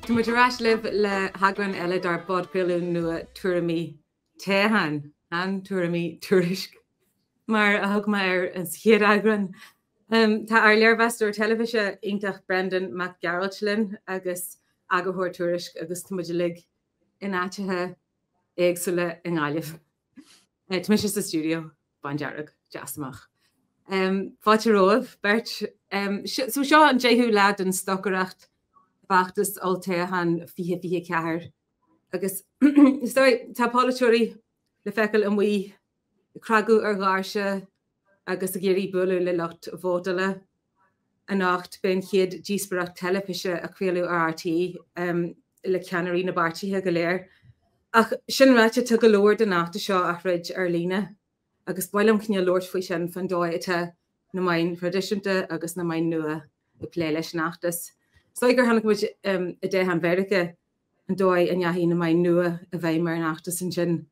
Tá muid ar ais libh le heagrán eile dár bpodchraoladh nua Tuairimí Toghcháin, chan Tuairimí Tuairisc, mar a thug mé air sa chéad eagrán. Tá ár léirmheastóir teilifíse iontach Brendan Mac Gearailt linn agus eagarthóir Tuairisc agus tá muid uilig in áiteacha éagsúla i nGaillimh. Tá mise sa stiúideo, bándearg, deas amach. Fáilte romhaibh, beirt. So seo an deichiú lá den stocaireacht feachtas olltoghchán 2024 agus is dóigh tá polaiteoirí le feiceáil amuigh ag cnagadh ar dhoirse agus ag iarraidh bualadh le lucht vótála. Anocht beidh an chéad díospóireacht teilifíse á craoladh ar RTÉ le ceannairí na bpáirtithe go léir. Ach sin ráite, tá go leor den fheachtas seo á throid ar líne agus ba mhaith liom cineál labhairt faoi sin, fán dóigh atá na meáin thraidisiúnta agus na meáin nua ag plé leis an fheachtas. Is dóigh gur chonaic muid i dtoghchán Mheiriceá an dóigh a ndeachaigh na meáin nua i bhfeidhm ar an fheachtas ansin.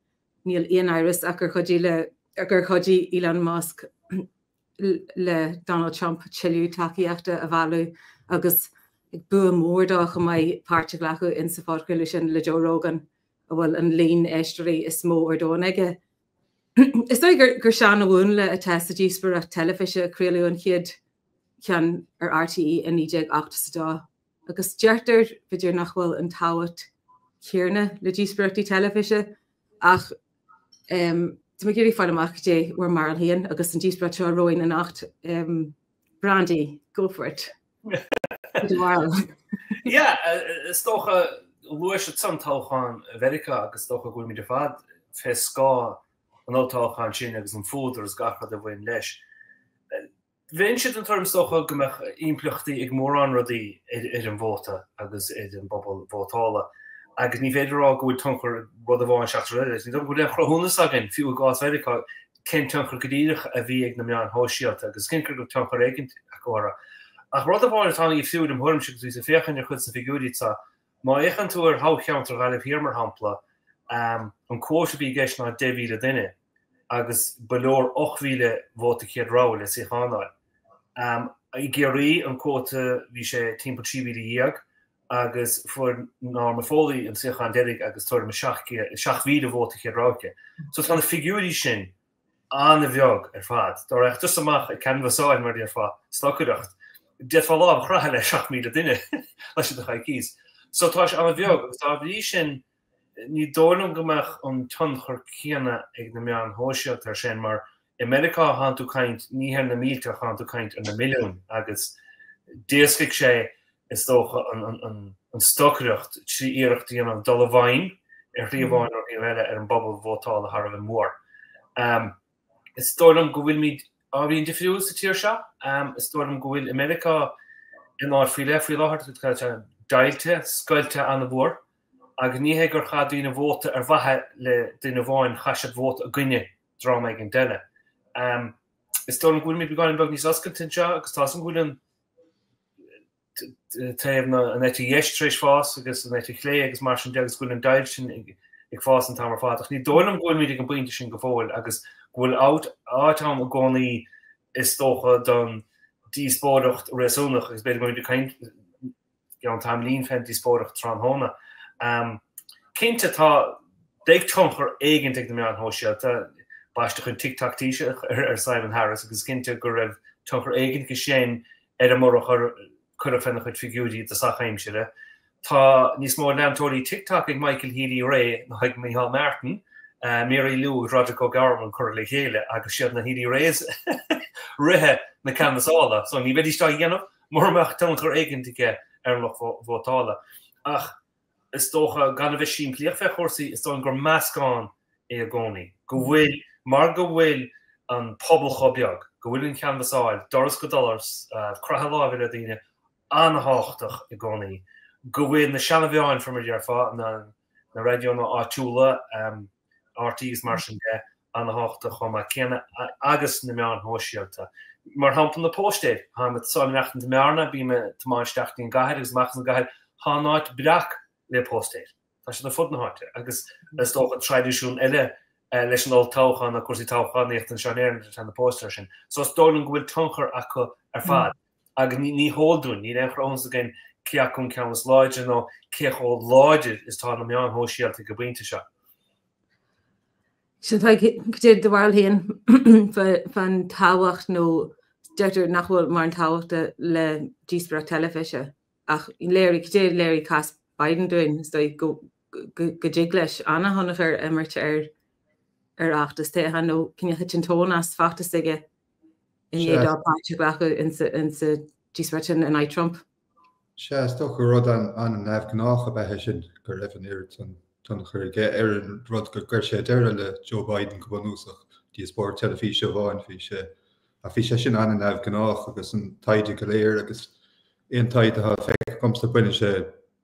Níl aon amhras ach gur chuidigh le gur chuidigh Elon Musk le Donald Trump tuilleadh tacaíochta a mhealladh agus bua mór dó chomh maith páirt a ghlacadh in sa phodchraoladh sin le Joe Rogan a bhfuil an líon éisteoirí is mó ar domhan aige. Is dóigh gur gur seanmhúnla atá sa díospóireacht teilifíse a craoladh an chéad cheann ar RTÉ i 1982 agus deirtear b'fhéidir nach bhfuil an tábhacht chéanna le díospóireachtaí teilifíse ach Tá mé ag iarraidh fáil amach cad é bhur mbarúil féin agus an díospóireacht seo romhainn anocht. Brandy, go for it. Do bharúil. Yeah, is dócha, luaigh siad an toghchán Mheiriceá agus is dócha go bhfuilimid ar fad fé scáth an olltoghcháin sin agus an fuadar agus gach rud a bhain leis. Bheinnse den tuairim is dócha go mbeadh impleachtaí ag mórán rudaí ar an vóta agus ar an bpobal vótála agus ní féidir a rá go bhfuil tionchar ag rud amháin seachas rud eile. Ní dóigh go bhfuil aon chruthúnas againn, fiú i gcás Mheiriceá, cén tionchar go díreach a bhí ag na meáin shóisialta agus is cinnte go raibh tionchar éigin acu orthu. Ach rud amháin atá an-dhifriúil im thuairimse agus bhíos ag féachaint ar chuid de na figiúirí atá, má fhéachann tú ar thoghcheantar Ghaillimh Thiar mar shampla, an quota a bhí i gceist ná 10,000 duine. agus ba leor 8,000 vóta chéad rogha le suíochán a fháil. I gCiarraí, an quota, bhí sé timpeall 13,000 agus fuair Norma Foley an suíochán deiridh agus tuairim is 7,000 vóta chéad rogha aici. So tá na figiúirí sin an-bheag ar fad. Dá raghadh tusa amach ag canbhasáil, mar a déarfá, stocaireacht, d'fhéadfá lámh a chroitheadh le 7,000 duine laistigh de choicís. So tá sé an-bheag agus dá bhrí sin, Ní dóigh liom go mbeadh an tionchar céanna ag na meáin shóisialta air sin mar i Meiriceá tánn tú ag caint ní ar na mílte ach tánn tú ag caint ar na milliúin agus d'éascaigh sé is dócha an stocaireacht trí iarracht a dhéanamh dul i bhfeidhm ar shlí amháin nó ar shlí eile ar an bpobal vótála thar a bheith mór. Is dóigh liom go bhfuilimid ábhairín difriúil sa tír seo. Is dóigh liom go bhfuil i Meiriceá in áit faoi leith faoi láthair, tá sé deighilte, scoilte an-mhór agus ní hé gur chaith daoine vóta ar mhaithe le duine amháin, chaith siad vóta i gcoinne dream éigin eile. Is dóigh liom go bhfuilimid beagáinín beag níos oscailte anseo agus tá a fhios agam go bhfuil an taobh na an eite dheis tar éis fás agus an eite chlé agus mar sin de agus go bhfuil an deighilt sin ag fás an t-am ar fad. Ach ní dóigh liom go bhfuilimid ag an bpointe sin go fóill agus go bhfuil áit ann i gcónaí is dócha don díospóireacht réasúnach agus b'fhéidir go mbeimid ag caint i gceann tamaillín fén díospóireacht tráthnóna. Cinnte tá beidh tionchar éigint ag na meáin shóisialta. Baisteadh an TikTok Taoiseach ar Simon Harris agus cinnte go raibh tionchar éigint aige sin ar an mborradh a cuireadh féna chuid figiúirí i dtosach aimsire. Tá níos mó leantóirí TikTok ag Michael Healy-Rae ná ag Micheál Martin, Mary Lou agus Roderic O'Gorman curtha le chéile agus siad na Healy-Raes ríthe na canbhasála so ní bheidís á dhéanamh mura mbeadh tionchar éigint aige ar an lucht vótála. Ach is dócha, gan a bheith simplíoch fé chúrsaí, is dóigh liom gur meascán é i gcónaí. Go bhfuil, mar go bhfuil an pobal chomh beag, go bhfuil an chanbhasáil, doras go doras, croitheadh láimhe le daoine, an-thábhachtach i gcónaí. Go bhfuil na seana-mheáin, fé mar a déarfá, na raidiónna áitiúla, RTÉ agus mar sin de, an-thábhachtach chomh maith céanna, agus na meáin shóisialta. Mar shampla na póstaeir. Táim ag imeacht i mBearna, bím ag tiomáint isteach dtí an gcathair agus amach as an gcathair, tá an áit breac le póstaeir. Tá siad ar fud na háite. Agus is dócha traidisiún eile leis an olltoghchán ná cúrsaí toghchánaíochta anseo in Éirinn atá na póstaeir sin. So is dóigh liom go bhfuil tionchar acu ar fad. Agus ní heol dúinn, níl aon chruthúnas againn. Cé acu an ceann is láidre nó cé chomh láidir is atá na meáin shóisialta ag an bpointe seo? Sin cad é do bharúil féin fán tábhacht nó deirtear nach bhfuil mórán tábhachta le díospóireacht teilifíse ach léirigh, cad é léirigh cás Biden dúinn, is dóigh go dtig leis an-thionchar a imirt ar ar fheachtas toghcháin nó cineál thit an tóin as feachtas s'aige i ndiaidh dó páirt a ghlacadh insa díospóireacht sin in aghaidh Trump. Sea, is dócha gur rud an-neamhghnách ab ea é sin, go raibh an oiread san tionchair aige ar an rud gur chuir sé deireadh le Joe Biden go bunúsach, díospóireacht teilifíse amháin, bhí sé, ach bhí sé sin an-neamhghnách agus an taighde go léir agus aon taighde atá feicthe agamsa baineann sé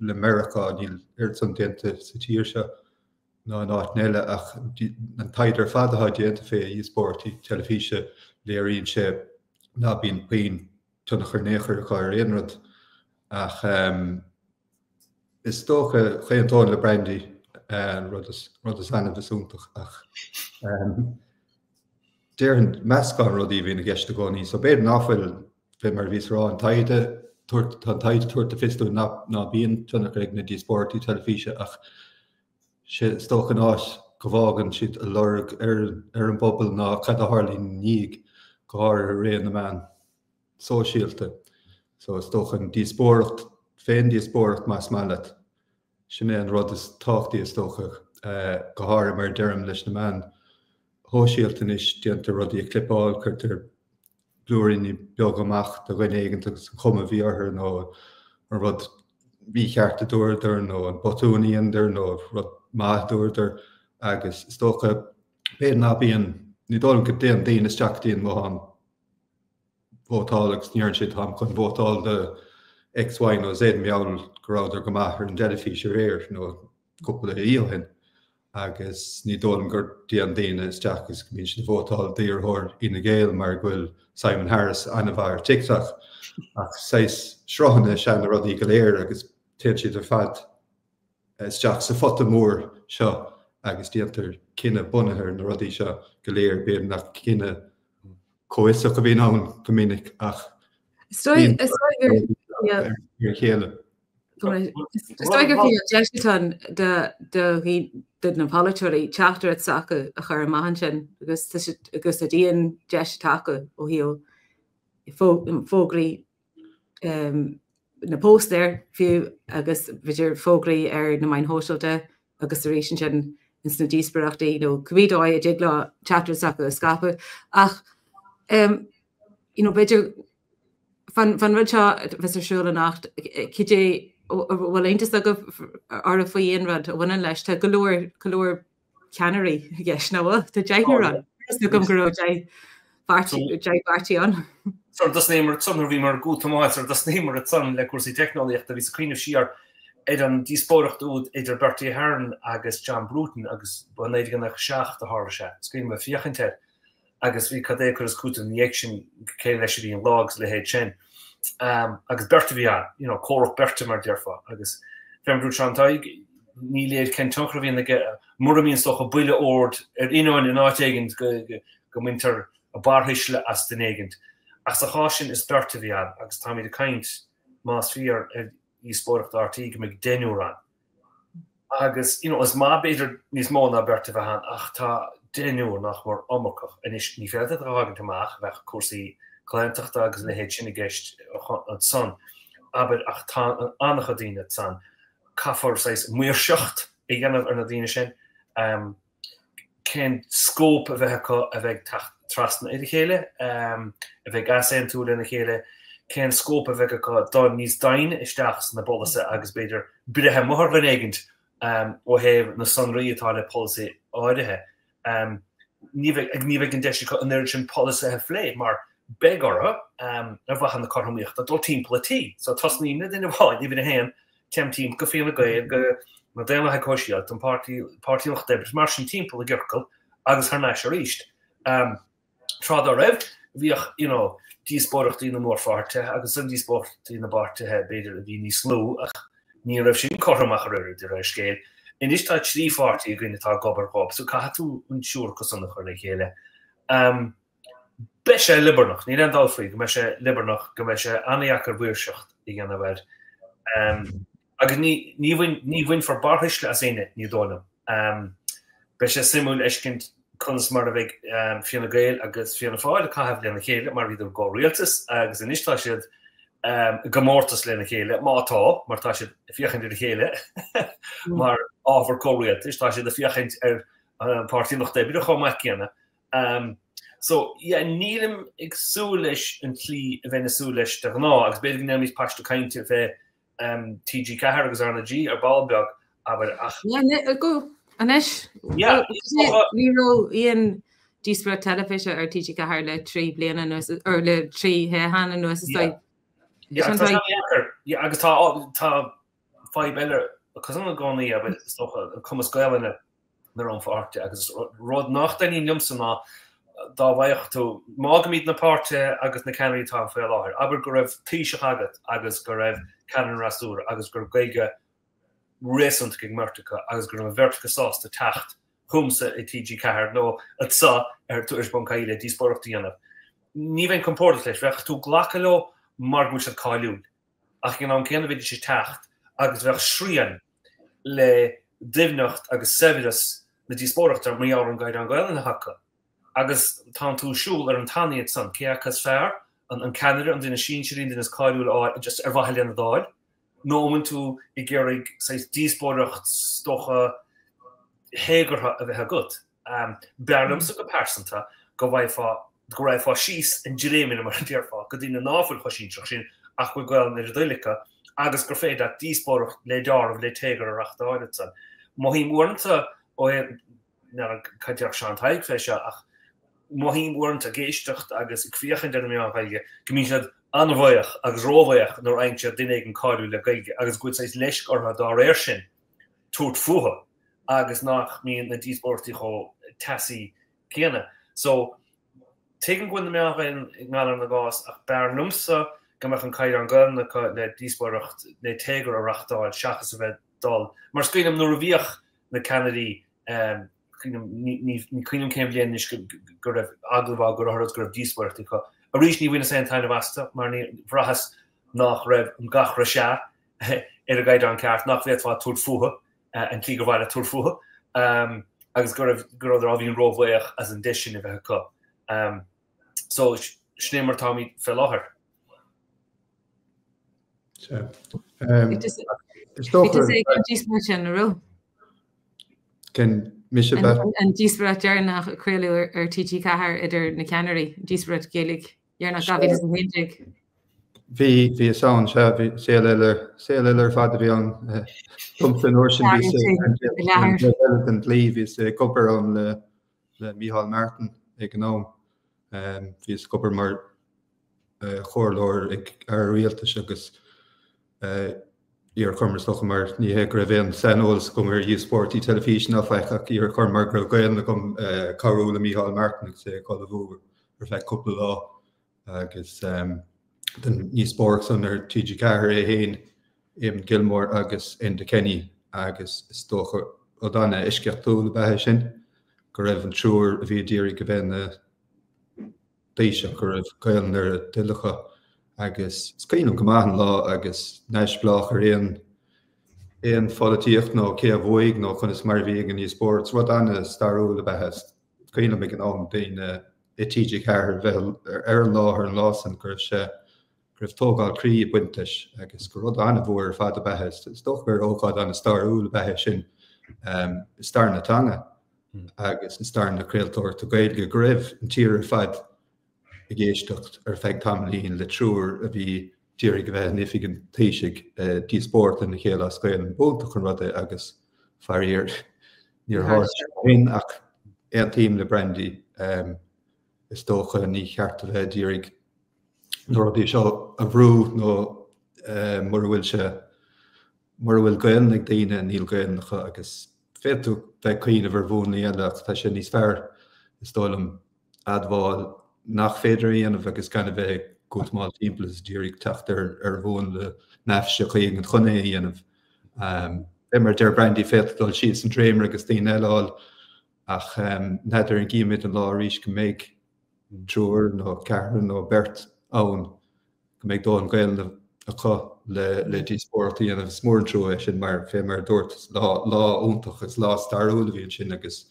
le Meiriceá, níl oiread san déanta sa tír seo ná in áiteanna eile ach an taighde ar fad atá déanta fé dhíospóireachtaí teilifíse léiríonn sé ná bíonn puinn tionchar in aon chor acu ar aon rud ach is dócha chomhaontóinn le Brandy rud is rud is annamh is iontach ach déarfainn meascán rudaí a bhíonn i gceist i gcónaí so b'fhéidir ná fuil fé mar a bhíos a rá an taighde tá an taighde ag tabhairt le fios dúinn ná ná bíonn tionchar ag na díospóireachtaí teilifíse ach sé is dócha an áit go bhfágann siad a lorg ar ar an bpobal ná cad a tharlaíonn ina ndiaidh go háirithe i ré na meán sóisialta. So is dócha an díospóireacht, féin-díospóireacht más maith leat, sin é an rud is tábhachtaí is dócha, go háirithe mar a deirim leis na meáin shóisialta anois, déantar rudaí a clipeáil, cuirtear blúiríní beaga amach de dhuine éigint agus an chuma a bhí orthu nó an rud mícheart a dúradar nó an botún a dheineadar nó rud maith a dúradar agus is dócha b'fhéidir ná bíonn, ní dóigh liom go dtéann daoine isteach go dtí an nguthán vótála agus ní deireann siad táim chun vótáil do X, Y nó Z mar gheall go rabhadar go maith ar an dteilifís aréir nó cúpla oíche ó shin agus ní dóigh liom go dtéann daoine isteach agus go mbíonn siad ag vótáil d'iarrthóir Fhine Gael mar go bhfuil Simon Harris an-mhaith ar TikTok ach saghas sruthanna is ea na rudaí go léir agus téann siad ar fad isteach sa phota mór seo agus déantar cinneadh bunaithe ar na rudaí seo go léir, b'fhéidir nach cinneadh comhfhiosach a bhíonn ann go minic ach bíonn ar a chéile. Is dóigh gur cineál deis atá ann do na polaiteoirí teachtaireacht s'acu a chur amach ansin agus agus is í an deis atá acu ó thaobh fógraí na póstaeir fiú agus b'fhéidir fógraí ar na meáin shóisialta agus arís ansin ins na díospóireachtaí nó cibé dóigh a dtig leo teachtaireacht s'acu a scaipeadh. Ach you know b'fhéidir fán fán rud seo a bheas ar siúl anocht cad é an bhfuil iontas agaibh oraibh faoi aon rud a bhaineann leis? Tá go leor go leor ceannairí i gceist, nach bhfuil? Tá deichniúr ann. Is agam go raibh 10 bpáirtí ann. Sar a dtosnaíomar ansan, nuair a bhíomar ag útamáil, sar a dtosnaíomar ansan le cúrsaí teicneolaíochta, bhíos ag cuimhneamh siar ar an díospóireacht úd idir Bertie Ahern agus John Bruton agus ba i 1997 a tharla sé. Is cuimhin liom ag féachaint air agus bhí cad é cur is cúiteamh ina dhiaidh sin, cé leis a bhí an lá agus a leithéid sin. Agus beirt a bhí ann, you know, comhrac beirte mar a déarfá. Agus fé mar a dúirt Seán Tadhg, ní léir cén tionchar a bhíonn aige, mura mbíonn is dócha buille ard ar inneoin in áit éigin go mbaintear barrthuisle as duine éigin. Ach sa chás sin is beirt a bhí ann agus táimid ag caint, más fíor, ar dhíospóireacht RTÉ go mbeidh deichniúr ann. Agus, you know, is maith b'fhéidir níos mó ná beirt a bheith ann ach tá deichniúr nach mór iomarcach. Anois, ní féidir iad a fhágaint amach, bheadh cúrsaí claontachta agus a leithéid sin i gceist ansan, abair, ach tá an-chuid daoine ansan. Caithfear saghas maoirseacht a dhéanamh ar na daoine sin. Cén scóip a bheith acu a bheidh ag teacht trasna ar a chéile, a bheidh ag easaontú lena chéile, cén scóip a bheidh acu dul níos doimhne isteach sna polasaithe agus b'fhéidir breith amuigh ar dhuine éigint ó thaobh na sonraí atá le polasaí áirithe. Ní bheidh, ní bheidh an deis acu an oiread sin polasaithe a phlé mar beidh orthu, ar mhaithe na cothromaíochta, dul timpeall an tí. So tosnaím le duine amháin, uimhir a haon, téim timpeall go Fianna Gael, go na Daonlathaigh Shóisialta, an Páirtí, Páirtí an Lucht Oibre, mar sin timpeall i gciorcal agus thar n-ais arís. Tráth dá raibh, bhíodh, you know, díospóireachtaí na mórpháirtithe agus an díospóireachtaí na bpáirtithe b'fhéidir a bhí níos lú ach ní raibh sin cothrom ach an oiread de réir scéil. Anois tá 3 pháirtí againn atá ag obair dhóibh so caithfidh tú an triúr acu san a chur le chéile. Beidh sé liobarnach, níl aon dabht faoi go mbeidh sé liobarnach, go mbeidh sé an-dheacair mhaoirseacht a dhéanamh air. Agus ní ní bhainfear barrthuisle as éinne, ní dóigh liom. Beidh sé suimiúil fheiscint conas mar a bheidh Fianna Gael agus Fianna Fáil ag caitheamh lena chéile, mar bhíodar i gcomhrialtas agus anois tá siad i gcomórtas lena chéile, má tá, mar tá siad ag féachaint ar a chéile mar ábhar comhrialtais, tá siad ag féachaint ar an Páirtí Lucht Oibre chomh maith céanna. So, yeah, nílim ag súil leis an tslí a bheinn ag súil leis de ghnáth, agus b'fhéidir go ndéanfaimid paiste cainte fé TG4 agus RnaG ar ball beag, abair, ach. Yeah, go anois. Yeah. Ní raibh aon díospóireacht teilifíse ar TG4 le 3 bliana anuas, or le 3 thoghchán anuas, is dóigh. Yeah, tá sé an-deacair. Yeah, agus tá tá fadhb eile acusan i gcónaí, abair, is dócha, an cumas Gaelainne na rannpháirtithe agus rud nach dtaitníonn liomsa ná dá bhfaigheadh tú, má go mb'iad na páirtithe agus na ceannairí atá ann faoi láthair, abair go raibh Taoiseach agat agus go raibh ceannaire an fhreasúra agus go raibh Gaeilge réasúnta ag an mbeirt acu agus go raibh an bheirt acu sásta teacht chugamsa i TG4 nó anseo ar Tuairisc.ie le díospóireacht a dhéanamh. Ní bheinn compordach leis, bheadh tú ag glacadh leo mar go bhfuil siad cáiliúil. Ach ag an am céanna bheidís ag teacht agus bheadh srian le doimhneacht agus saibhreas na díospóireachta mar gheall ar an gcaighdeán Gaelainne atá acu. Agus tánn tú ag siúl ar an tanaí ansan, cé acu is fearr, an ceannaire, an duine sinsearaí, an duine is cáiliúil a fháil just ar mhaithe lena dháil, nó an bhfuil tú ag iarraidh saghas díospóireacht is dócha théagartha a bheith agat? B'fhearr liomsa go pearsanta go bhfaighfeá, go raghfá síos an dréimire, mar a déarfá, go daoine ná fuil chomh sinsearach sin ach go bhfuil Gaelainn ar a dtoil acu agus gur féidir leat díospóireacht le deáramh, le téagar a reachtáil ansan. Mothaím uaireanta, ó n'fheadar cad déarfadh Seán Tadhg fé seo, ach mothaím uaireanta ag éisteacht agus ag féachaint ar na meáin Ghaeilge go mbíonn siad an-bhuíoch agus róbhuíoch nuair a fhaigheann siad duine éigin cáiliúil le Gaeilge agus go bhfuil saghas leisc orthu dá réir sin tabhairt fúthu agus nach mbíonn na díospóireachtaí chomh teasaí céanna. So, tuigim go bhfuil na meáin Ghaeilge i ngalar na gcás ach b'fhearr liomsa go mbeadh an caighdeán Gaelainne acu le díospóireacht le téagar a reachtáil seachas a bheith dul mar is cuimhin liom nuair a bhíodh na ceannairí ní cuimhin liom cén bhliain anois go raibh agallamh á gcur orthu agus go raibh díospóireachtaí acu. Arís ní bhaineas aon taitneamh astu mar ní bhraitheas nach raibh an gach re sea ar an gcaighdeán ceart, nach bhféadfá tabhairt fúthu an tslí gur mhaith leat tabhairt fúthu agus go raibh go rabhadar ábhairín róbhuíoch as an deis sin a bheith acu. So, sin é mar táimid fé láthair. Is dócha an díospóireacht sin, an raibh? Cén mise bheith? An díospóireacht deireanach a craoladh ar TG4 idir na ceannairí, díospóireacht Ghaeilge. Dheireanach 2011. Bhí, bhíos ann, sea, bhí saol eile, saol eile ar fad a bhí ann. Domsa an uair sin bhíos eile den dlí, bhíos ag obair ann le le Micheál Martin ag an am. Bhíos ag obair mar chomhairleoir ag Aire Rialtais agus Iarradh orm is dócha mar ní hé go raibh aon saineolas agam ar dhíospóireachtaí teilifíse ná faic ach iarradh orm mar go raibh Gaelainn agam cabhrú le Micheál Martin agus é ag ullmhú ar feadh cúpla lá agus don ndíospóireacht san ar TG4 é féin, Eamon Gilmore agus Enda Kenny agus is dócha rud an-eisceachtúil ab ea é sin go raibh an triúr a bhí a d'iarraidh a bheith ina dTaoiseach go raibh Gaelainn ar a dtoil acu agus is cuimhin liom go maith an lá agus neamhspleách ar aon aon pholaitíocht nó cé a bhuaigh nó conas mar a bhí ag an ndíospóireacht. Rud an-stairiúil ab ea é. Is cuimhin liom ag an am daoine i TG4 a bheith ar an láthair an lá san go raibh sé go raibh tógáil croí ag baint leis agus gur rud an-mhór ar fad ab ea é. Is dócha gur ócáid an-stairiúil ab ea é sin i stair na teanga agus i stair na craoltóireachta Gaeilge go raibh an tír ar fad ag éisteacht ar feadh tamaillín le triúr a bhí d'iarraidh a bheith in oifig an Taoisigh ag díospóireacht lena chéile as Gaelainn. B'iontach an rud é agus faraor níor tharla sé sin ach aontaím le Brandy is dócha ní cheart a bheith d'iarraidh na rudaí seo a bhrú nó mura bhfuil sé, mura bhfuil Gaelainn ag daoine, níl Gaelainn acu agus féadfaidh tú bheith ag cuimhneamh ar mhúnlaí eile ach tá sé níos fearr, is dóigh liom, admháil nach féidir a dhéanamh agus gan a bheith ag gútamáil timpeall is d'iarraidh teacht ar ar mhúnla neafaiseach éigin chun é a dhéanamh. Fé mar a deir Brandy, féadfaidh dul síos an dréimire agus daoine eile a fháil ach n'fheadar an gcífimid an lá arís go mbeidh triúr nó ceathrar nó beirt ann go mbeidh dóthain Gaelainne. acu le díospóireacht a dhéanamh. Is mór an trua é sin mar, fé mar a dúirt, is lá iontach, is lá stairiúil a bhí ansin agus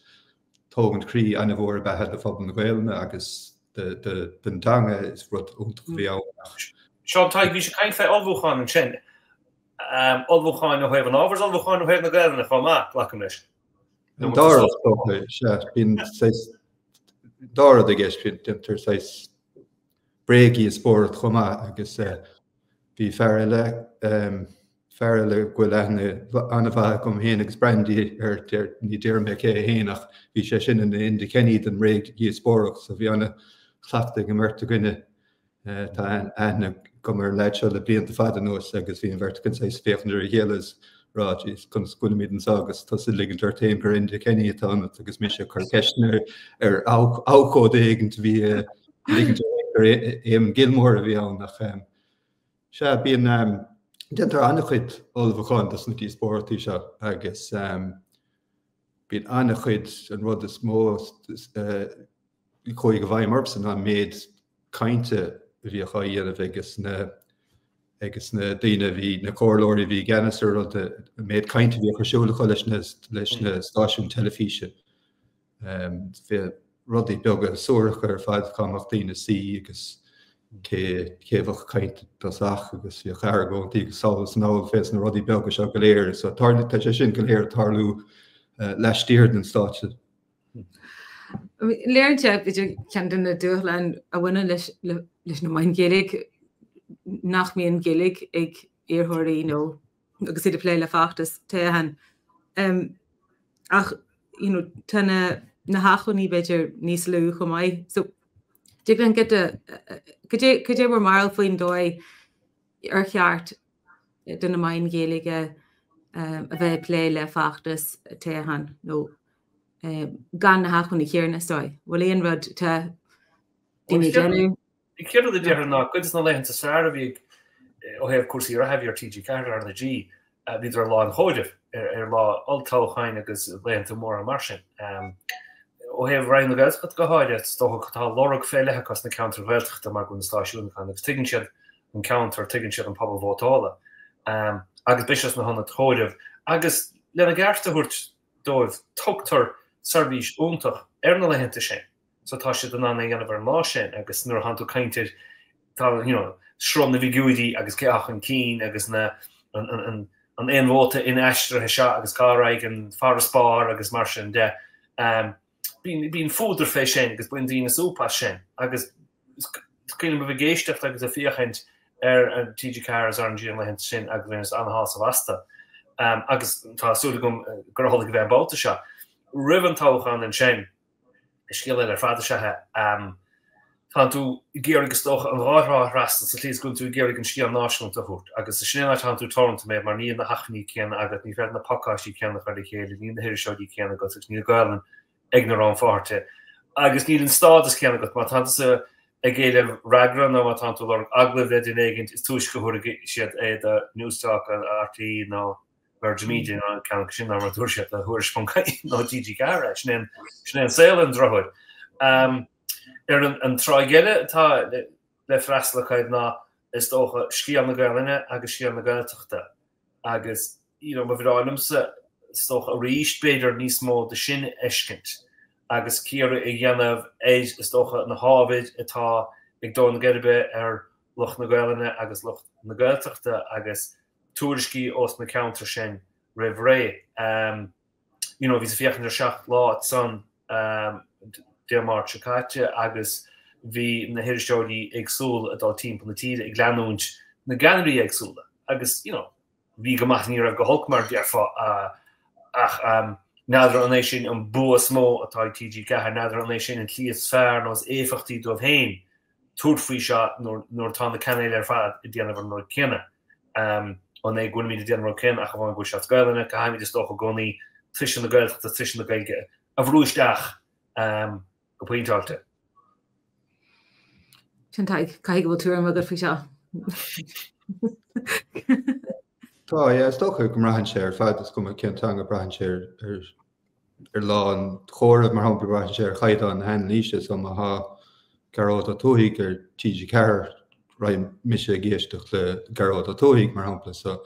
tógaint croí an-mhór ab ea é do phobal na Gaelainne agus don teanga. Is rud iontach a bhí ann ach. Seán Tadhg, bhís ag caint fé ullmhúchán ansin. Ullmhúcháin ó thaobh an ábhair is ullmhúcháin ó thaobh na Gaelainne chomh maith, glacaim leis. An dá rud, is dócha, sea. Bíonn saghas, dá rud i gceist, bíonn, déantar saghas bréagdhíospóireacht chomh maith agus bhí fear eile, fear eile go bhfuil aithne an-mhaith agam féin agus Brandy air, ní déarfaidh mé cé é féin ach bhí sé sin ina Enda Kenny den mbréagdhíospóireacht so bhí an-chleachtadh ag an mbeirt againne. Tá aithne agam ar an leaid seo le blianta fada anuas agus bhí an bheirt againn saghas ag féachaint ar a chéile is rá jeez conas go bhfuilimid anseo agus tusa ag ligint ort féin gur Enda Kenny atá ionat agus mise ag cur ceisteanna ar abhcóide éigint a bhí ag ligint gur Eamon Gilmore a bhí ann ach sea bíonn déantar an-chuid ullmhúcháin dos na díospóireachtaí seo agus bíonn an-chuid an rud is mó a chuaigh i bhfeidhm ormsa ná an méid cainte a bhíodh á dhéanamh ages na ages na daoine a bhí, na comhairleoirí a bhí i gceannas ar rud, an méid cainte a bhíodh ar siúl acu leis na leis na stáisiúin teilifíse. Bhí rudaí beaga suaracha ar fad, cá mbeadh daoine suí agus cé cé a bheadh ag caint i dtosach agus bhíodh argóintí agus sall is anall fés na rudaí beaga seo go léir. So tá tá sé sin go léir ag tarlú laistiar den stáitse. Léiríonn sé, b'fhéidir, ceann de na dúshláin a bhaineann leis leis na meáin Ghaeilge, nach mbíonn Gaeilge ag iarrthóirí nó agus iad ag plé le feachtas toghcháin. Ach you know, tá na na hacmhainní b'fhéidir níos lú chomh maith. So dtig linn giota, cad é cad é bhur mbarúil faoin dóigh ar cheart do na meáin Ghaeilge a bheith ag plé le feachtas toghcháin nó gan na hacmhainní céanna, is dóigh. Bhfuil aon rud atá daoine ag déanamh? An chéad rud a déarfainn ná cuid de na laethanta is fearr a bhí ag ó thaobh cúrsaí reatha a bhí ar TG4 R na G, bhíodar ar lá an chomhairimh, ar lá olltoghcháin agus laethanta móra mar sin. Ó thaobh Raidió na Gaeltachta go háirithe, is dócha go tá lorg fé leith acu sna ceantair Ghaeltachta mar go bhfuil na stáisiúin acu agus tuigeann siad an ceantar, tuigeann siad an pobal vótála agus beidh siad sna hionaid chomhairimh agus lena gceart a thabhairt dóibh, tugtar seirbhís iontach ar na laethanta sin so tá siad in ann é a dhéanamh ar an lá sin agus nuair atánn tú ag caint ar tá you know sruth na bhfigiúirí agus cé atá chun cinn agus na an an an an aon vóta inaistrithe seo agus cá raghaidh an farasbarr agus mar sin de. Um, bíonn bíonn fuadar fé sin agus baineann daoine súp as sin agus is cuimhin liom a bheith ag éisteacht agus ag féachaint ar an TG4 agus RnaG an laethanta sin agus bhaineas an-shásamh astu. Agus tá súil agam gur amhlaidh a bheidh an babhta seo. Roimh an toghchán ansin, scéal eile ar fad is ea é. Tánn tú ag iarraidh, is dócha, an dhá thrá a fhreastal sa tslí is go bhfuil tú ag iarraidh an scéal náisiúnta a thabhairt agus sin é an áit a thánn tú teoranta mé mar níl na hacmhainní céanna agat, ní féidir na pacáistí céanna a chur le chéile, níl na hiriseoirí céanna agat agus níl Gaelainn ag na rannpháirtithe. Agus níl an stádas céanna agat. Má tánn tusa ag éileamh fhreagra nó má tánn tú ag lorg agallaimh le duine éigin, is túisce a thabharfaidh siad é do Newstalk, RTÉ nó Virgin Media nó ceann acu sin ná mar a thabharfaidh siad do Thuairisc ponc ie nó TG4 é. Sin é an, sin é an saol ar an drochuair. Ar an tráigh eile atá le freastal acu ná, is dócha, scéal na Gaelainne agus scéal na Gaeltachta. Agus you know, ba bhreá liomsa, is dócha, arís, b'fhéidir, níos mó de sin a fheiscint agus cíoradh a dhéanamh ar, is dócha, na hábhair atá ag dó na geirbe ar lucht na Gaelainne agus lucht na Gaeltachta agus tuairiscí ós na ceantair sin roimh ré. You know, bhíos ag féachaint ar 7 Lá ansan Dé Máirt seo caite agus bhí na hiriseoirí éagsúla ag dul timpeall na tíre ag leanúint na gceannairí éagsúla agus, you know, bhí go maith, ní raibh go holc mar a déarfá ach n'fheadar an é sin an bua is mó atá ag TG4, n'fheadar an é sin an tslí is fearr nó is éifeachtaí dóibh féin tabhairt faoi seo nuair atá na cainéil ar fad ag déanamh an rud céanna. An é go bhfuilimid ag déanamh an rud céanna ach amháin go bhfuil sé as Gaelainne, caithfimid is dócha i gcónaí toise na Gaeltachta, toise na Gaeilge a bhrú isteach go pointeáilte. Sin Tadhg, caithfidh go bhfuil tuairim agat faoi seo. Tá, yeah, is dócha go mbraitheann sé ar fad, is cuma cén teanga, braitheann sé ar ar lá an chomhairimh, mar shampla, braitheann sé ar chaighdeán na hanailíse, so má tá Gearóid Ó Tuathaigh ar TG4 ag Raghaidh mise ag éisteacht le Gearóid Ó Tuathaigh, mar shampla. So,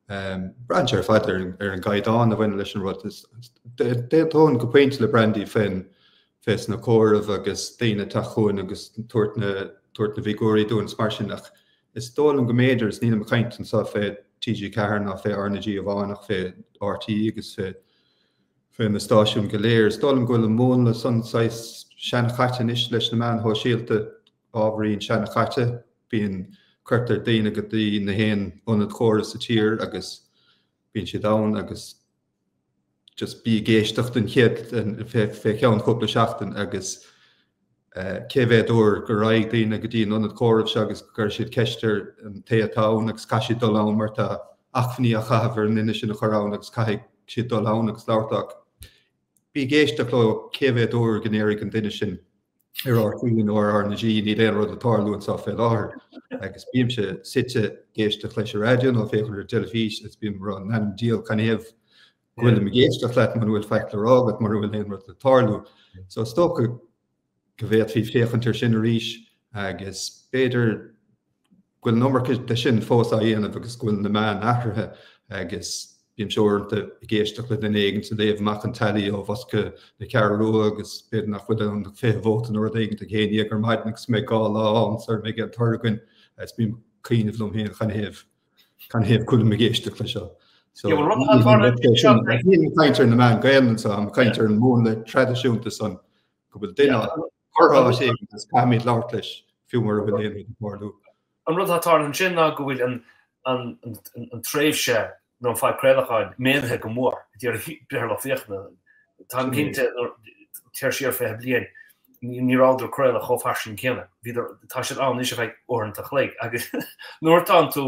braitheann sé ar fad ar an gcaighdeán a bhaineann leis an rud. D'aontóinn go pointe le Brandy fén fés na comhairimh agus daoine ag teacht chugainn agus tabhairt na tabhairt na bhfigiúirí dúinn is mar sin ach is dóigh liom go mb'fhéidir, is nílim ag caint anseo fé TG4 ná fé RnaG amháin ach fé RTÉ agus fé fé na stáisiúin go léir, is dóigh liom go bhfuil an múnla san saghas seanchaite anois leis na meáin shóisialta, ábhairín seanchaite. Bíonn, cuirtear daoine go dtí na haon ionad comhairimh sa tír agus bíonn siad ann agus just bí ag éisteacht an chéad, fé cheann cúpla seachtain agus cé mhéad uair go raghaidh daoine go dtí an ionad comhairimh seo agus go gcuirfidh siad ceist ar an té atá ann agus caithfidh siad dul ann mar tá acmhainní á chaitheamh ar an nduine sin a chur ann agus caithfidh siad dul ann agus labhairt ach bí ag éisteacht leo cé mhéad uair go ndéarfaidh an duine sin ar RTÉ nó ar RnaG níl aon rud ag tarlú anseo fé láthair agus bímse suite ag éisteacht leis an raidió nó féachaint ar an teilifís agus bím ag rá in ainm diabhail canathaobh go bhfuilim ag éisteacht leat mura bhfuil faic le rá agat mura bhfuil aon rud ag tarlú. So is dócha go bhféadfaí féachaint air sin arís agus b'fhéidir go bhfuil an iomarca de sin fós á dhéanamh agus go bhfuil na meáin athraithe agus bímse uaireanta ag éisteacht le duine éigin ag léamh amach an tally ó bhosca na Ceathrú Rua agus b'fhéidir nach bhfuil ann ach 20 vóta nó rud éigin ag 11 ar maidin agus go mbeidh 2 lá ann sara mbeidh aon toradh againn agus bím ag cuimhneamh liom féin canathaobh canathaobh go bhfuilim ag éisteacht leis seo. So nílim ag caint ar na meáin Gaelainne anseo, I'm ag caint ar an múnla traidisiúnta san go bhfuil duine curtha áit éigin agus caithfimid labhairt leis fiú mura bhfuil aon rud ag tarlú. An rud atá ag tarlú ansin ná go bhfuil an tréimhse nó an fad craolacháin méadaithe go mór, d'iarraidh breith ar lucht féachana. Táim cinnte, téir siar 20 bliain, ní rabhadar ag craoladh chomh fairsing céanna. Bhíodar, tá siad ann anois ar feadh uaireanta a chloig agus nuair atánn tú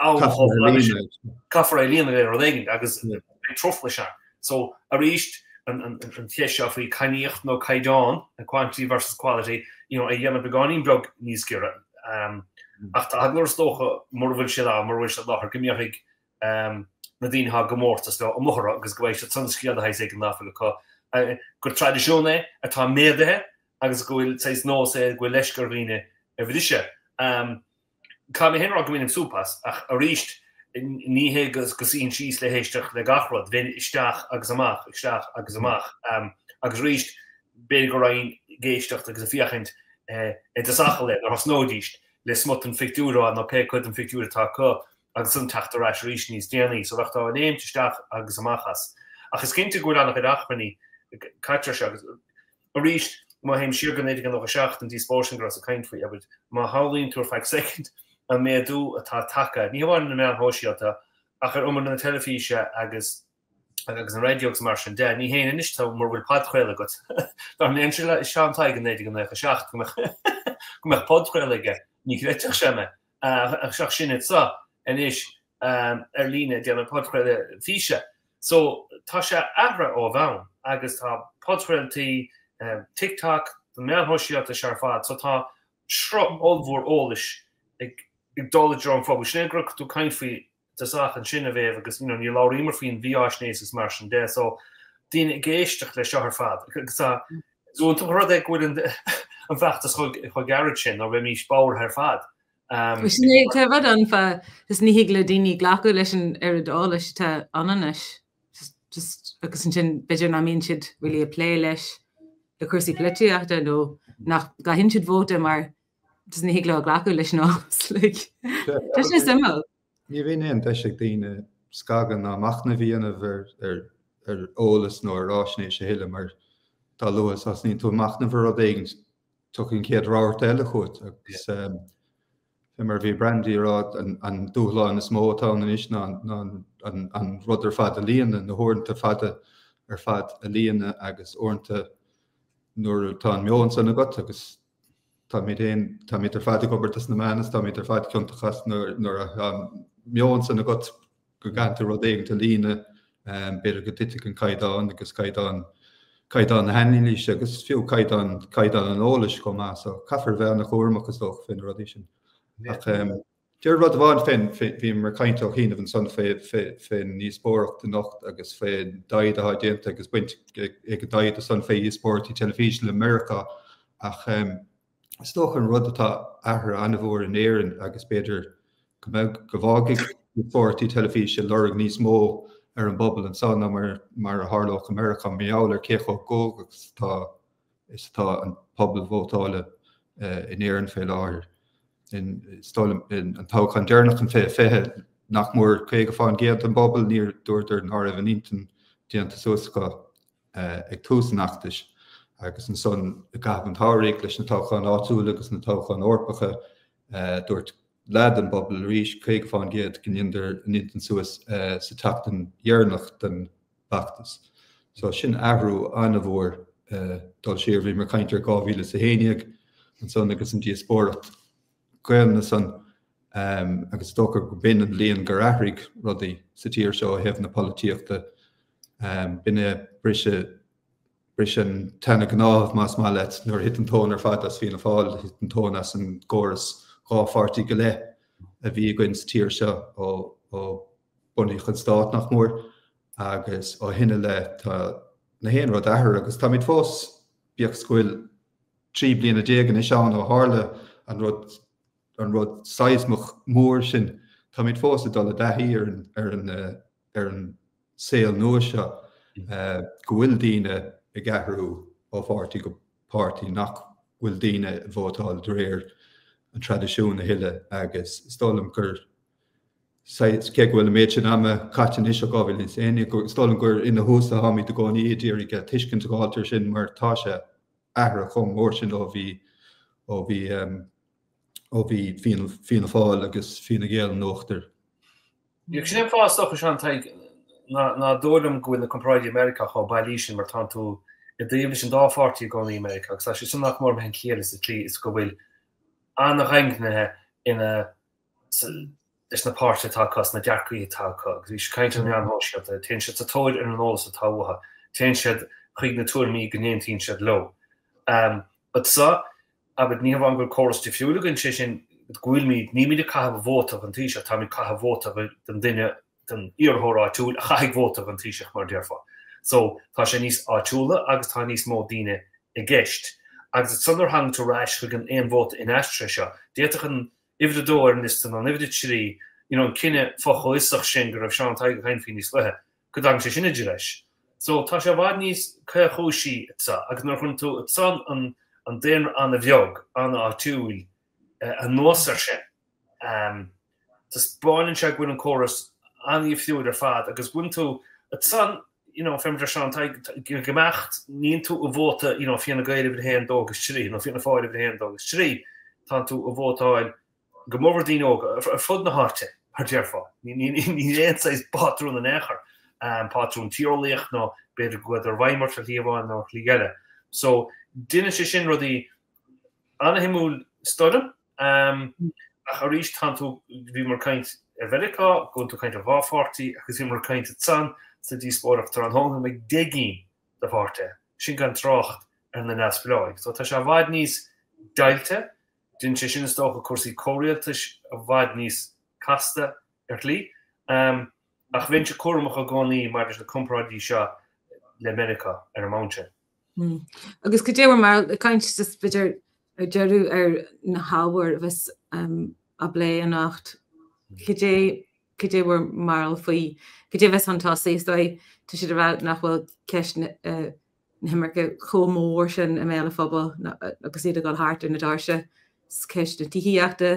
ann chomh fada sin, caithfear é a líonadh le rud éigin agus beidh truflais ann. So, arís, an cheist seo faoi cainníocht nó caighdeán, quantity versus quality, you know, a dhéanamh beagáinín beag níos giorra. Ach tá eagla is dócha, mura bhfuil siad ann, mura bhfuil siad i láthair, go mbéarfaidh na daoine atá i gcomórtas leo amuigh orthu agus go bhfaighidh siad san scéal de shaghas éigin ná fuil acu. Gur traidisiún é atá méadaithe agus go bhfuil saghas nós é go bhfuil leisce ar dhaoine a bhriseadh. Caithfidh mé féin a rá go mbainim súp as, ach arís, ní hé go suífinn síos le héisteacht le gach rud, bheinn isteach agus amach, isteach agus amach. Agus arís, b'fhéidir go raghainn ag éisteacht agus ag féachaint i dtosach le, nuair a thosnóidís le smut den phictiúr a fháil nó pé cuid den phictiúr atá acu agus ansan teacht ar ais arís níos déanaí. So bheadh tú ag léimt isteach agus amach as. Ach is cinnte go bhfuil an-chuid acmhainní caite air seo agus Arís, má théim siar go 1997, an díospóireacht sin go rabhas ag caint faoi, abair, má shamhlaíonn tú ar feadh soicind an méadú atá tagtha, ní hamháin ar na meáin shóisialta, ach ar iomaire na teilifíse agus agus an raidió agus mar sin de, ní haon anois tú mura bhfuil podchraoladh agat. Dá ndéarfainnse le Seán Tadhg i 1997 go mbeadh go mbeadh podchraoladh aige, ní chreidfeadh sé mé. Ach sin anseo anois ar líne ag déanamh podchraoladh físe. So, tá sé athraithe ó bhonn agus tá podchraoltaí, TikTok, na meáin shóisialta seo ar fad, so tá sruth ollmhór eolais ag dul i dtreo an phobail. Sin é go raibh tú ag caint faoi i dtosach ansin, a Mhéabh, agus you know níor labhraíomar faoin mhífháisnéis agus mar sin de, so daoine ag éisteacht leis seo ar fad agus tá, is iontach an rud é go bhfuil an feachtas chomh gairid sin, nó bheimís bodhraithe ar fad. Sin é, tá rud ann fá, just ní thig le daoine glacadh leis an oiread eolais atá ann anois. Just, agus ansin b'fhéidir nach mbíonn siad really ag plé leis le cúrsaí polaitíochta nó nach gcaitheann siad vóta mar just ní thig leo glacadh leis an eolas. Like, tá sé suimiúil. Ní bhíonn aon deis ag daoine scagadh ná machnamh a dhéanamh ar, ar, ar eolas nó ar fháisnéis a thuilleadh mar dá luaithe is a thosnaíonn tú ag machnamh ar rud éigin tiocfaidh an chéad rabharta eile chugat agus fé mar a bhí Brandy ag rá, an dúshlán is mó atá ann anois ná an rud ar fad a líonadh, na huaireanta fada ar fad a líonadh agus uaireanta nuair atá an meon san agat agus táimid féin, táimid ar fad ag obair dos na meáin is táimid ar fad ciontach as nuair atá an meon san agat go gcaitheann tú rud éigin a líonadh, b'fhéidir go dtitfidh an caighdeán agus caighdeán, caighdeán na hanailíse agus fiú caighdeán, caighdeán an eolais chomh maith. So caithfear a bheith an-chúramach is dócha fé na rudaí sin. Ach deir rud amháin fén, bhíomar ag caint ó chianaibh ansan fé, fé, fén ndíospóireacht anocht agus fén dtaighde atá déanta agus baint ag an dtaighde san fé dhíospóireachtaí teilifíse le Meiriceá ach. Is dócha an rud atá athraithe an-mhór in Éirinn agus b'fhéidir go mbeidh, go bhfágfaidh díospóireachtaí teilifíse lorg níos mó ar an bpobal anseo ná mar a tharlódh i Meiriceá mar gheall ar cé chomh cóngarach is atá is atá an pobal vótála in Éirinn fé láthair. Is dóigh liom an toghchán deireanach in 2020 nach mór 50% den bpobal níor dúradar ná raibh a n-intinn déanta suas acu. ag tús an fheachtais agus ansan i gcaitheamh an tsamhraidh leis na toghcháin áitiúla agus na toghcháin Eorpacha, dúirt leath den bpobal arís, 50%, go ndeineadar a n-intinn suas sa tseachtain dheireanach den bhfeachtas. So sin athrú an-mhór dul siar. Bhíomar ag caint ar 2011 ansan agus an díospóireacht Gaelainne san agus is dócha go b'in an bhliain gur athraigh rudaí sa tír seo ó thaobh na polaitíochta. B'in é briseadh, briseadh an tseana-ghnáthaimh, más maith leat, nuair a thit an tóin ar fad as Fianna Fáil, thit an tóin as an gcóras dhá pháirtí go leith a bhí againn sa tír seo ó ó bunaíodh an stát, nach mór, agus ó shin i leith tá na haon rud athraithe agus táimid fós, bíodh is go bhfuil 13 bliana anois ann ó tharla an rud, an rud seismeach mór sin, táimid fós ag dul i dtaithí ar an, ar an, ar an saol nua seo, go bhfuil daoine ag athrú ó pháirtí go páirtí, nach bhfuil daoine ag vótáil de réir an traidisiúin a thuilleadh agus is dóigh liom gur, cé go bhfuil an méid sin ama caite anois ó 2011, is dóigh liom gur ina thús atáimid i gcónaí ag iarraidh tuiscint a fháilt air sin mar tá sé athraithe chomh mór sin ó bhí ó bhí ó bhí Fianna Fáil agus Fine Gael in uachtar. Sin é an fáth is dócha, Seán Tadhg, ná dóigh liom go bhfuil na comparáidí i Meiriceá chomh bailí sin mar tánn tú i dtaobh leis an dá pháirtí i gcónaí i Meiriceá agus tá sé sin nach mór imithe an chiall sa tslí is go bhfuil an-dhaingnithe ina leis na páirtithe atá acu, sna dearcaí atá acu, agus bhí siad ag caint ar na meáin shóisialta, téann siad sa tóir ar an eolas atá uathu, téann siad chuig na tuairimí go n-aontaíonn siad leo. Anseo, abair, ní hamháin go bhfuil córas difriúil againn, sé sin go bhfuilimid, nílimid ag caitheamh vóta don Taoiseach, táimid ag caitheamh vóta don duine, don iarrthóir áitiúil a chaithfidh vóta don Taoiseach, mar a déarfá. So, tá sé níos áitiúla agus tá níos mó daoine i gceist. Agus ansan nuair a thagann tú ar ais chuig an aon vóta inaistrithe seo, d'fhéadfadh an uimhir a dó ar an liosta nó an uimhir a trí, you know, an cinneadh fo-chomhfhiosach sin go raibh Seán Tadhg ag caint faoi níos luaithe, go dtagann sé sin idir leis. So, tá sé i bhfad níos caolchúisí anseo agus nuair a chuireann tú ansan an, an daonra an-bheag, an-áitiúil anuas air sin, um, taispeánann sé go bhfuil an córas an-dhifriúil ar fad agus go bhfuil tú ansan, you know, fé mar a deir Seán Tadhg, ag imeacht, níl tú ag vóta, you know, Fianna Gael uimhir a haon, dó agus trí, nó Fianna Fáil uimhir a haon, dó agus trí, tánn tú ag vótáil go mórmhór daoine óga ar fud na háite, mar déarfá. Níl aon saghas pátrún in aon chor, pátrún tíreolaíoch nó b'fhéidir go bhfuil i bhfeidhm ort ar shlí amháin nó ar shlí eile. So, déanann sé sin rudaí ana-shuimiúil is dóigh liom. Ach arís, tánn tú, bhíomar ag caint ar Mheiriceá, go bhfuil tú ag caint ar dhá pháirtí agus bhíomar ag caint ansan sa díospóireacht tráthnóna go mbeidh 10 gcinn de pháirtithe, sin gan trácht ar na neamhspleáigh. So tá sé i bhfad níos deighilte, déanann sé sin is dócha cúrsaí comhrialtais i bhfad níos casta ar shlí. Ach bheinnse cúramach i gcónaí maidir leis na comparáidí seo le Meiriceá ar an mbonn sin. Agus cad é bhur mbarúil, ag caint just b'fhéidir ar deireadh ar na hábhair a bheas á bplé anocht, cad é, cad é bhur mbarúil faoi, cad é a bheas chun tosaigh? Is dóigh, tá siad ag rá nach bhfuil ceist na himirce chomh mór sin i mbéal an phobail agus iad ag dul thart ar na doirse. Is ceist na tithíochta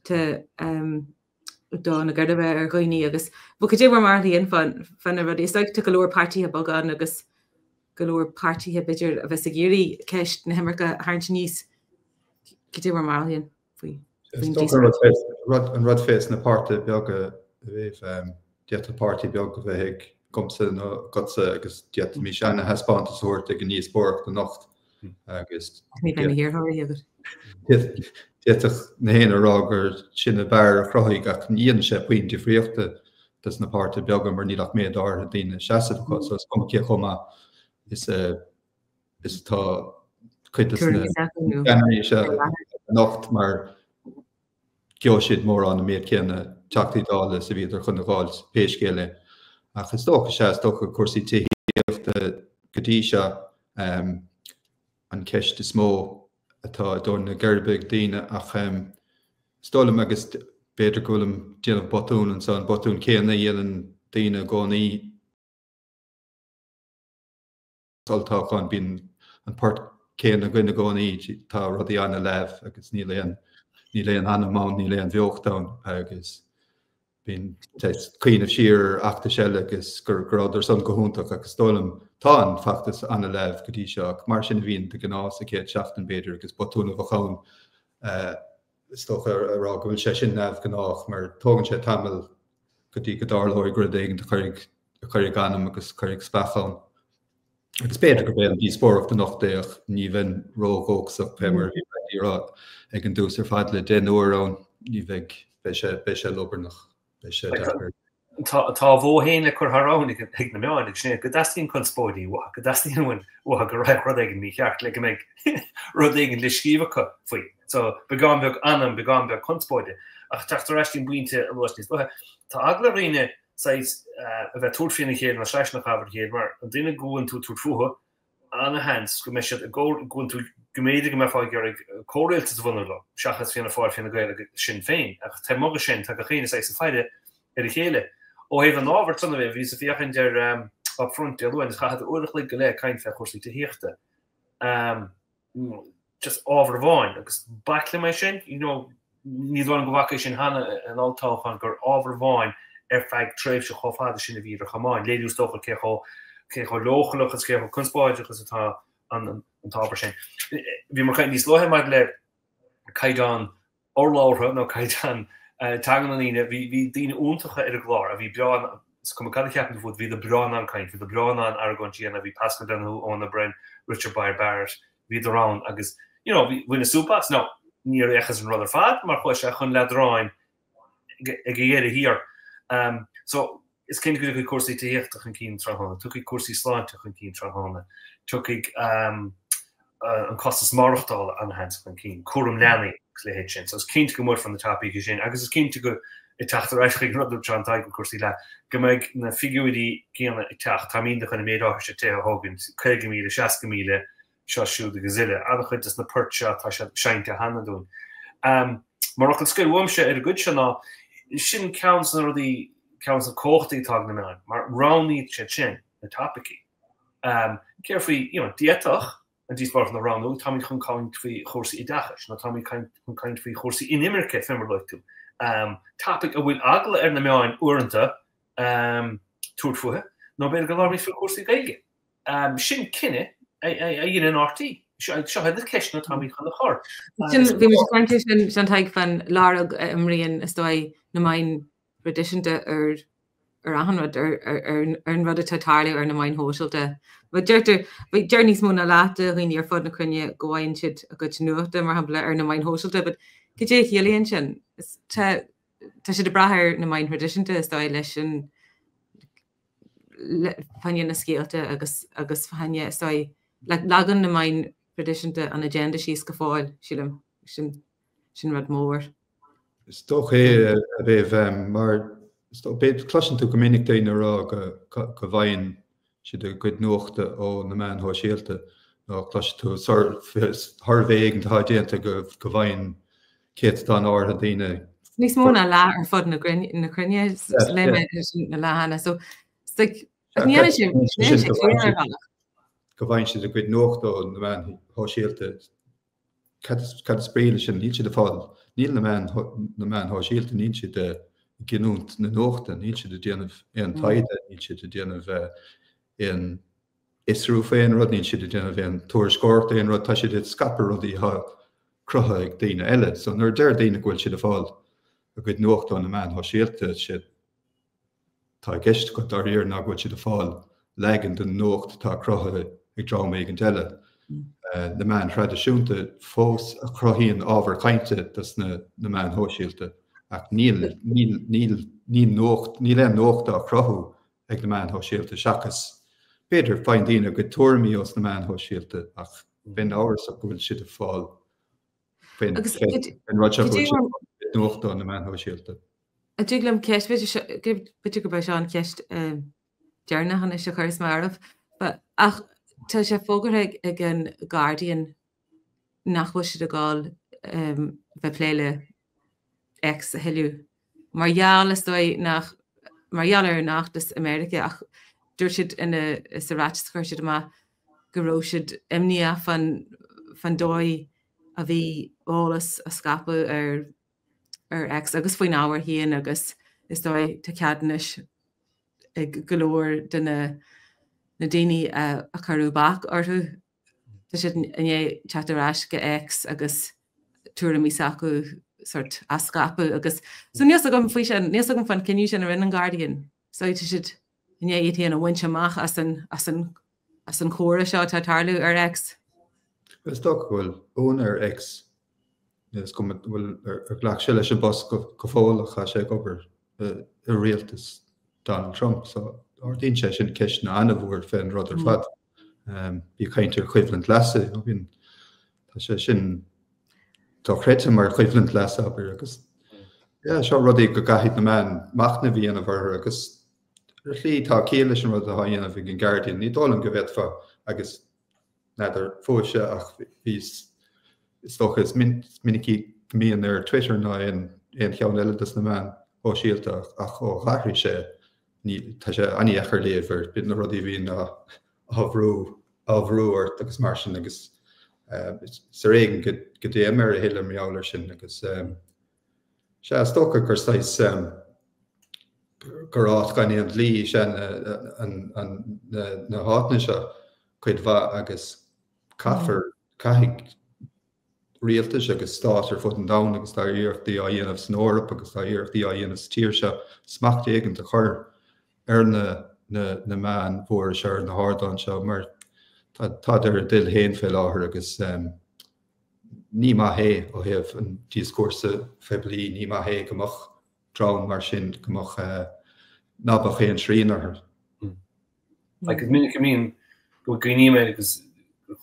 atá ag dó na geirbe ar dhaoine agus bhuel cad é bhur mbarúil féin fá na rudaí. Is dóigh tá go leor páirtithe beaga ann agus go leor páirtithe b'fhéidir a bheas ag iarraidh ceist na himirce a tharraingt aníos. Cad é bhur mbarúil féin faoi Is dócha an rud fés an rud fés na páirtithe beaga a bheith d'fhéadfadh páirtí beag a bheith ag agamsa nó agatsa agus d'fhéadfaimis ana-thaispeántas a thabhairt ag an ndíospóireacht anocht agus Ní bheidh na hiarrthóirí agat. D'fhéadfadh na héinne a rá gur sin ab fhearr a chruthaigh ach ní dhéanann sé puinn difríochta dos na páirtithe beaga mar níl ach méid áirithe daoine ag seasamh acu so is cuma cé chomh maith is is atá cuid de na ceannairí seo anocht mar gheobhaidh siad mórán an méid céanna Teachtaí Dála is a bhíodar chun a dh'fháilt pé scéal é. Ach is dócha, sea, is dócha cúrsaí tithíochta go dtí seo an cheist is mó. atá i dtóin na geirbe ag daoine ach is dóigh liom, agus b'fhéidir go bhfuilim ag déanamh botún anseo, an botún céanna a dhéanann daoine i gcónaí sa olltoghchán, bíonn an port céanna againn i gcónaí, tá rudaí an-leamh agus níl aon níl aon anam ann, níl aon bheocht ann agus Bíonn cuimhneamh siar ar fheachtais eile agus go rabhadar san go hiontach ach is dóigh liom tá an feachtas an-leamh go dtí seo ach mar sin a bhíonn de ghnáth sa chéad seachtain b'fhéidir agus botún a bheadh ann is dócha a rá go bhfuil sé sin neamhghnách mar tógann sé tamall go dtí go dtarlóidh rud éigin a chuirfidh a chuirfidh anam agus chuirfidh speach ann. Agus b'fhéidir gurb é an díospóireacht anocht é ach ní bheinn ródhóchasach fé mar a bhí Bradley ag rá ag an dtús ar fad le 10 n-uair ann ní bheidh, beidh sé, beidh sé liobarnach, beidh sé deacair. Tá a bhó féin le cur thar abhainn ag na meáin agus sin é go dteastaíonn conspóidí uathu, go dteastaíonn uathu go raghadh rud éigin mícheart le go mbeidh rud éigin le scríobh acu faoi. So beagán beag anam, beagán beag conspóide. Ach teacht ar ais don bpointe a luais níos luaithe, tá eagla ar dhaoine saghas a bheith ag tabhairt faoina chéile nó sleaiseanna a chaitheamh ar a chéile mar an duine go bhfuil tú ag tabhairt fúthu, ana-sheans go mbeidh siad i gcomhar, go bhfuil tú, go mb'fhéidir go mbeifeá ag iarraidh comhrialtas a bhunú leo seachas Fianna Fáil, Fine Gael agus Sinn Féin. Ach taobh amuigh de sin, tá gach éinne saghas ag faire ar a chéile. Ó thaobh an ábhair san de, bhíos ag féachaint ar Upfront Dé Luain agus chaitheadar uair a chloig go leith ag caint fé chúrsaí tithíochta. Just ábhar amháin agus b'ait liom é sin, you know, ní dóigh liom go bhfaca é sin cheana in olltoghchán gur ábhar amháin ar feadh tréimhse chomh fada sin a bhí idir chamáin. Léiriú is dócha cé chomh cé chomh leochaileach is cé chomh conspóideach is atá an an t-ábhar sin. Bhíomar ag caint níos luaithe maidir le caighdeán urlabhra nó caighdeán teanga na ndaoine, bhí bhí daoine iontacha ar an gclár a bhí breá, is cuma cad a cheapann tú fúthu, bhíodar breá in ann caint, bhíodar breá in ann argóint a dhéanamh, bhí Paschal Donohoe, Eoin O'Broin, Richard Bayard Barrett, bhíodar ann agus you know bhí bhaineas súp as. Now níor fhéachas an rud ar fad mar chuaigh sé chun leadráin ag a dheireadh thiar. So is cinnte go dtiocfaidh cúrsaí tithíochta chun cinn tráthnóna, tiocfaidh cúrsaí sláinte chun cinn tráthnóna, tiocfaidh an costas maireachtála ana-sheans chun cinn, cúram leanaí agus a leithéid sin. So is cinnte go mbuailfear na topaicí sin agus is cinnte go, ag teacht ar ais chuig an rud a dúirt Seán Tadhg go cúrsaí leath, go mbeidh na figiúirí céanna ag teacht. Táimidne chun an méid áirithe seo tithe a thógaint, 50,000, 60,000, seo siúd agus uile. An-chuid des na poirt seo tá siad seinnte cheana dúinn. Mar fhocal scoir uaimse ar an gcuid seo ná, sin ceann des na rudaí, ceann des na cumhachtaí atá ag na meáin, mar roghnaíonn siad sin na topaicí. Céard faoi, you know, d'fhéadfadh an díospóireacht a roghnú, táimid chun caint faoi chúrsaí oideachais nó táimid chun caint faoi chúrsaí inimirce, fé mar a luaigh tú. Topaic a bhfuil eagla ar na meáin uaireanta tabhairt fúithi, nó b'fhéidir go labhróimid faoi chúrsaí Gaeilge. Sin cinneadh a dhéanann RTÉ. Seo iad na ceisteanna atáimid chun a chur. Sin, bhí muid ag caint air sin, Seán Tadhg, fán lorg a imríonn, is dóigh, na meáin thraidisiúnta ar ar achan rud, ar ar an rud atá ag tarlú ar na meáin shóisialta. But deirtear, deir níos mó ná leath de dhaoine ar fud na cruinne go bhfaigheann siad a gcuid nuachta, mar shampla, ar na meáin shóisialta, but cad é a chiallaíonn sin? Tá tá siad ag brath ar na meáin thraidisiúnta, is dóigh, leis an fá choinne na scéalta agus agus fá choinne, is dóigh, like leagann na meáin thraidisiúnta an agenda síos go fóill, sílim. Sin, sin rud mór. Is dócha é a bheith mar is dócha, b'fhéidir, cloiseann tú go minic daoine ag rá go go bhfaigheann siad a gcuid nuachta ó na meáin shóisialta nó cloisfidh tú suirbhé éigin atá déanta go go bhfaigheann céatadán áirithe daoine. Níos mó ná leath ar fud na cruinne léigh mé na leathana. So like ní dhéanann sé ní dhéanann sé clear ar bhealach. Go bhfaigheann siad a gcuid nuachta ó na meáin shóisialta. Cad cad is brí leis sin? Níl siad ag fáil, níl na meáin na meáin shóisialta, níl siad ag giniúint na nuachta, níl siad ag déanamh aon taighde, níl siad ag déanamh aon fhiosrú faoi aon rud, níl siad ag déanamh aon tuairisceoireacht aon rud, tá siad ag scaipeadh rudaí atá cruthaithe ag daoine eile. So nuair a deir daoine go bhfuil siad ag fáil a gcuid nuachta ó na meáin shóisialta, sé tá i gceist acu dáiríre ná go bhfuil siad ag fáil leagan den nuacht atá cruthaithe ag dream éigint eile. Na meáin thraidisiúnta fós a chruthaíonn ábhar cainte dos na na meáin shóisialta ach níl níl níl níl nuacht níl aon nuacht á chruthú ag na meáin shóisialta seachas, b'fhéidir, faigheann daoine a gcuid tuairimí ós na meáin shóisialta ach bheinn amhrasach go bhfuil siad ag fáil faoin rud seo go bhfuil siad ag fáil nuacht ó na meáin shóisialta. An dtig liom ceist, b'fhéidir gurb é seo an cheist deireanach anois a chuirfeas mé oraibh, ach tá sé fógartha ag an Guardian. nach bhfuil siad ag dul bheith ag plé le X a thuilleadh. Mar gheall, is dóigh, nach, mar gheall ar an fheachtas i Meiriceá ach dúirt siad ina, sa ráiteas a chuir siad amach go raibh siad imníoch fán, fán dóigh a bhí eolas á scaipeadh ar, ar X agus faoin ábhar féin agus is dóigh tá cead anois ag go leor de na, na daoine a, a cuireadh bac orthu Tá siad i ndiaidh teacht ar ais go X agus tuairimí s'acu sort á scaipeadh agus so níl 's agam faoi sin, níl 's agam fán cinneadh sin a rinne an Guardian. So tá siad i ndiaidh iad féin a bhaint amach as an, as an, as an chomhrá seo atá ag tarlú ar X. Is dócha go bhfuil úinéir X, níl 's agam an bhfuil, ar ghlac sé leis an bpost go fóill ach tá sé ag obair i rialtas Donald Trump so ardaíonn sé sin ceisteanna an-mhór fén rud ar fad. Bí ag caint ar choimhlint leasa, bíonn, tá sé sin dochreidte mar choimhlint leasa, abair, agus yeah, seo rudaí go gcaithfidh na meáin machnamh a dhéanamh orthu agus ar shlí tá ciall leis an rud atá á dhéanamh ag an Guardian. Ní dóigh liom go bhféadfá agus n'fheadar fúibhse ach bhíos, is dócha is minicí go mbím ar Twitter ná aon cheann eile dos na meáin shóisialta ach ó dh'athraigh sé ní, tá sé an-dheacair léamh ar na rudaí a bhíonn á bhrú, á bhrú ort agus mar sin agus is ar éigean go dtéim air a thuilleadh mar gheall air sin agus sea, is dócha gur saghas gur áit gan aon dlí is ea na háiteanna seo cuid mhaith agus caithfear, caithfidh rialtais agus stáit ar fud an domhain agus tá iarrachtaí á dhéanamh san Eoraip agus tá iarrachtaí á dhéanamh sa tír seo smacht éigint a chur ar na na meáin mhóra seo, ar na hardáin seo mar táid ar a dtoil féin fé láthair agus ní maith é ó thaobh an díoscúrsa phoiblí, ní maith é go mbeadh dream mar sin, go mbeadh, ná beadh aon srian orthu. Agus is minic a mbíonn, go gcuimhním air agus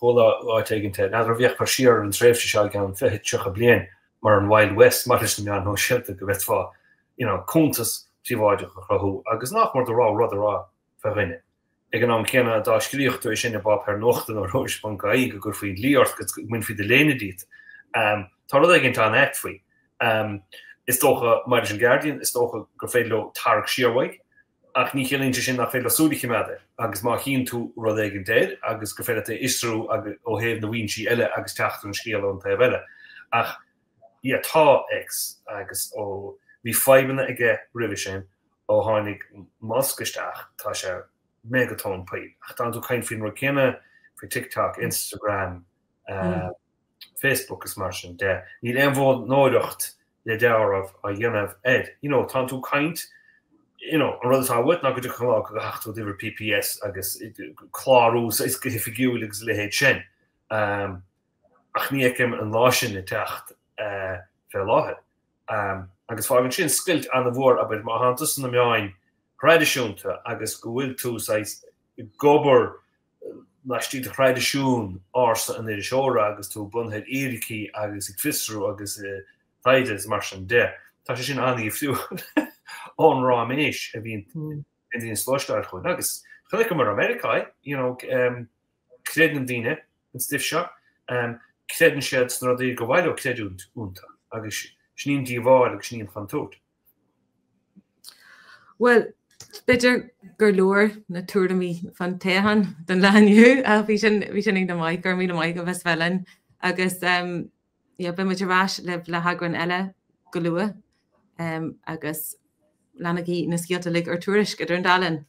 chuala áit éigin é, n'fheadar an bhféachfar siar ar an tréimhse seo i gceann 20, 30 bliain mar an Wild West maidir leis na meáin shóisialta, go bhféadfá you know cuntas príobháideach a chruthú agus nach mór do rogha rud a rá fé dhuine. Ag an am céanna, dá scríobhadh tú é sin i bpáipéar nuachta nó ar Thuairisc.ie go gcuirfí an dlí ort agus go mbainfí do léine díot. Tá rud éigin an-ait faoi. Is dócha, maidir leis an Guardian, is dócha gur féidir leo tarrac siar uaidh. Ach ní chiallaíonn sé sin nach féidir leo súil a choimeád air, agus má chíonn tú rud éigin air agus gur féidir leat é a fhiosrú ó thaobh na bhfoinsí eile agus teacht ar an scéal ón taobh eile. Ach yeah, tá X agus ó bhí fadhbanna aige roimhe sin, ó tháinig Musk isteach, tá sé mega tóin poill. Ach tá tú ag caint faoin rud céanna faoi TikTok, Instagram, Facebook is mar sin de. Níl aon mhodhnóireacht le dealramh á dhéanamh air. You know, tánn tú ag caint, you know, an rud atá uait ná go dtiocfaidh an lá go gcaithfidh tú d'uimhir PPS agus clárú is go hoifigiúil agus a leithéid sin. Ach ní fheicim an lá sin ag teacht fé láthair. Agus fágann sin scoilt an-mhór, abair, má thánn tú sna meáin thraidisiúnta agus go bhfuil tú saghas ag obair laistigh de thraidisiún ársa an iriseora agus tú bunaithe ar fhíricí agus ag fiosrú agus taighde is mar sin de. Tá sé sin an-dhifriúil ón ráiméis a bhíonn daoine ag cloisteáil chugainn. Agus chonaiceamar i Meiriceá é, you know, creideann daoine an stuif seo, creideann siad sna rudaí gur mhaith leo creidiúint iontu agus sin í an díobháil agus sin í an chontúirt. Bhuel, b'fhéidir gur leor na tuairimí fán toghchán don lá inniu. Bhí sin bhí sin iontach maith, go raibh míle maith agat as bheith linn. Agus yeah, beidh muid ar ais libh le heagrán eile go luath. Agus leanaigí na scéalta uilig ar Tuairisc idir an dá linn.